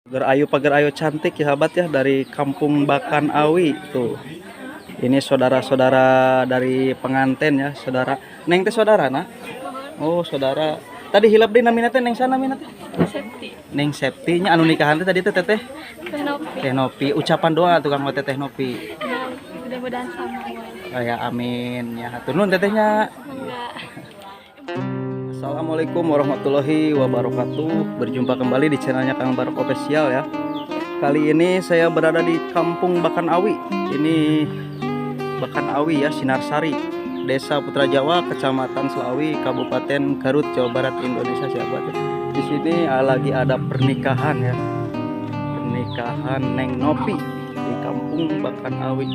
Pagar ayu cantik ya sahabat ya, dari Kampung Bakan Awi tuh. Ini saudara-saudara dari pengantin ya, saudara. Neng teh saudara nah? Oh, saudara. Tadi hilap deui namina teh, Neng sana namina teh? Septi. Neng Septi nya, anu nikahan teh tadi teh teteh Teh Nopi. Teh Nopi. Ucapan doa tuh kanggo Teteh Nopi. Ya, mudah-mudahan sama. Oh ya, amin ya. Hatur nuhun tetehnya. Enggak. Assalamualaikum warahmatullahi wabarakatuh. Berjumpa kembali di channelnya Kang Barok Official ya. Kali ini saya berada di Kampung Bakan Awi. Ini Bakan Awi ya, Sinarsari, Desa Putra Jawa, Kecamatan Selawi, Kabupaten Garut, Jawa Barat, Indonesia sahabat ya. Di sini lagi ada pernikahan ya. Pernikahan Neng Nopi di Kampung Bakan Awi.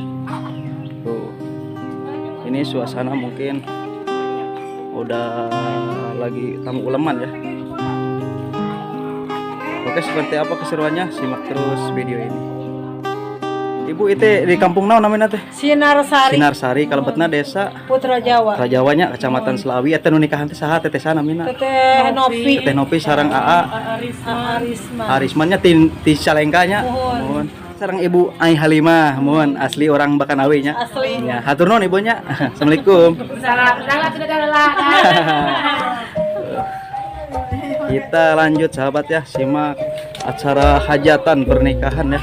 Tuh. Ini suasana mungkin udah lagi tamu uleman ya. Oke, seperti apa keseruannya? Simak terus video ini. Ibu, itu di kampung naon namanya teh? Sinarsari. Sinarsari, kalebetna desa Putra Jawa. Rajawanya, Kecamatan Selawi. Eta nu nikahan teh saha, teteh saha namina? Teteh Nopi. Teteh Nopi sareng AA Arisma. Arismannya ti Cicalengka nya. Muhun. Muhun. Sareng Ibu Ai Halimah, muhun, asli orang Bakan Awi nya. Asli. Ya, hatur nuhun ibunya. Assalamualaikum. Salah, salah sudah lah. Kita lanjut sahabat ya, simak acara hajatan pernikahan ya.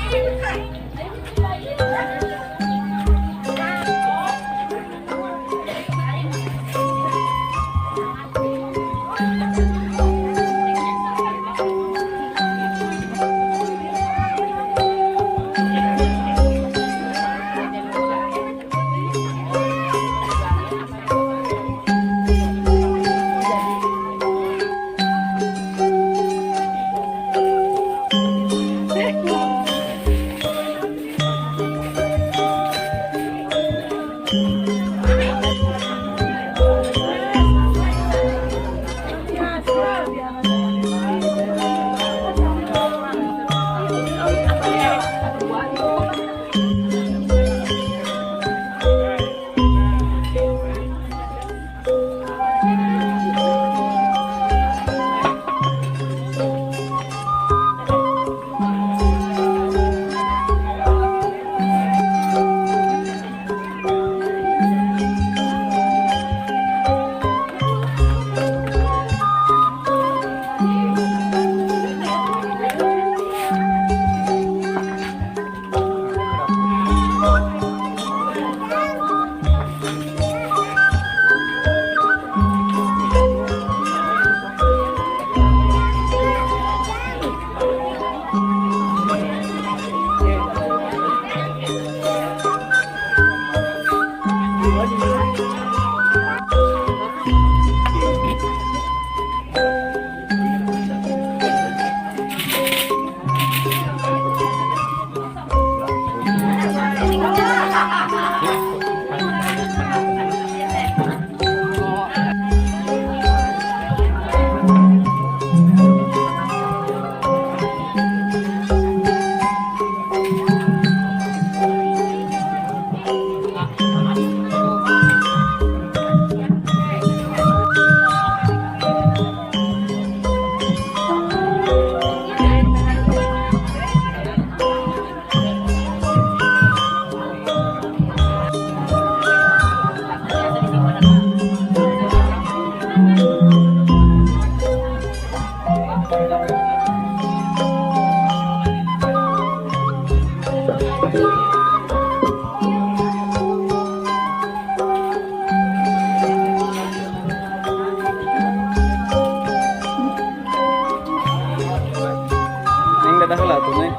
Neng dadah heula tuh, Neng.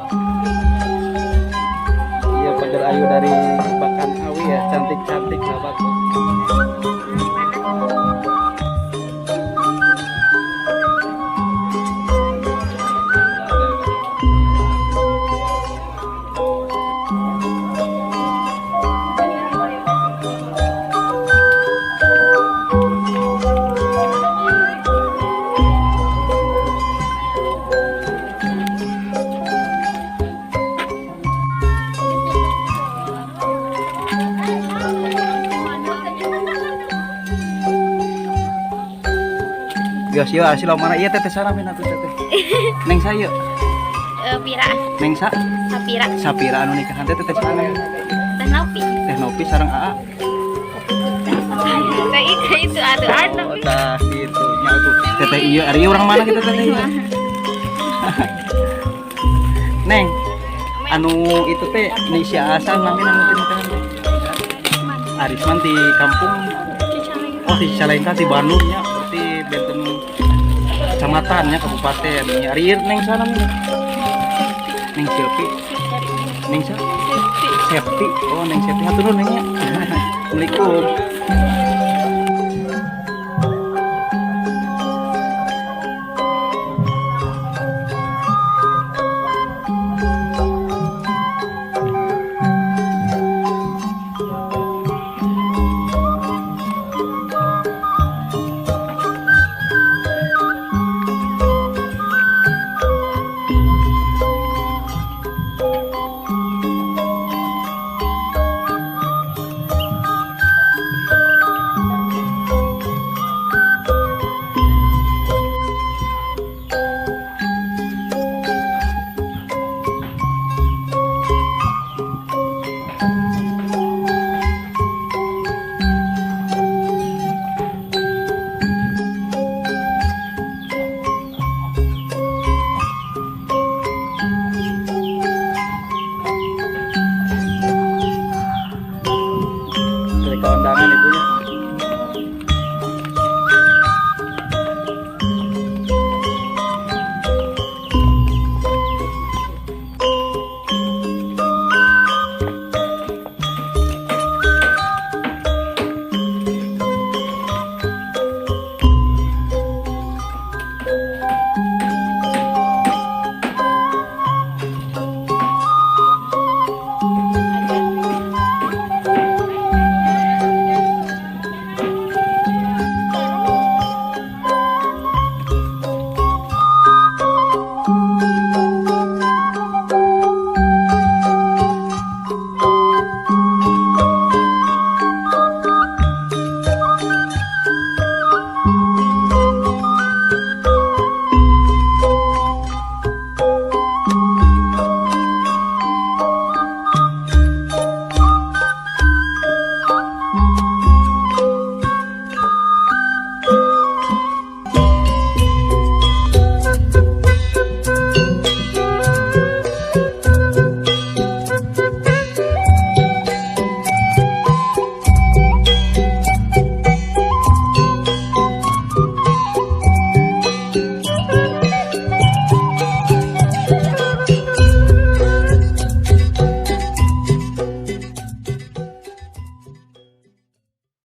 Iya, pagar ayu dari Bakan Awi ya, cantik-cantik sahabat. Bios yo asli mana iya teteh sana mina tuh teteh. Neng saya. Pira. Neng sa? Sapira. Sapira anu nikahan teh teh saha? Teh Nopi. Teh Nopi sareng Aa. Teh itu aduh aduh. Oh, tah gitu nya tuh. Teteh ieu ari urang mana kita teteh ieu? Neng, anu itu teh nih si Asa namina anu teh nikahan teh? Arisman di kampung? Oh, di Cicalengka, di Bandung nya, berarti benten kecamatan nya, kabupaten nya. Ari ieu Neng saha namina? Neng Silpi. Neng sa? Septi. Oh, Neng Septi. Hatur nuhun, Neng, nya. Assalamualaikum.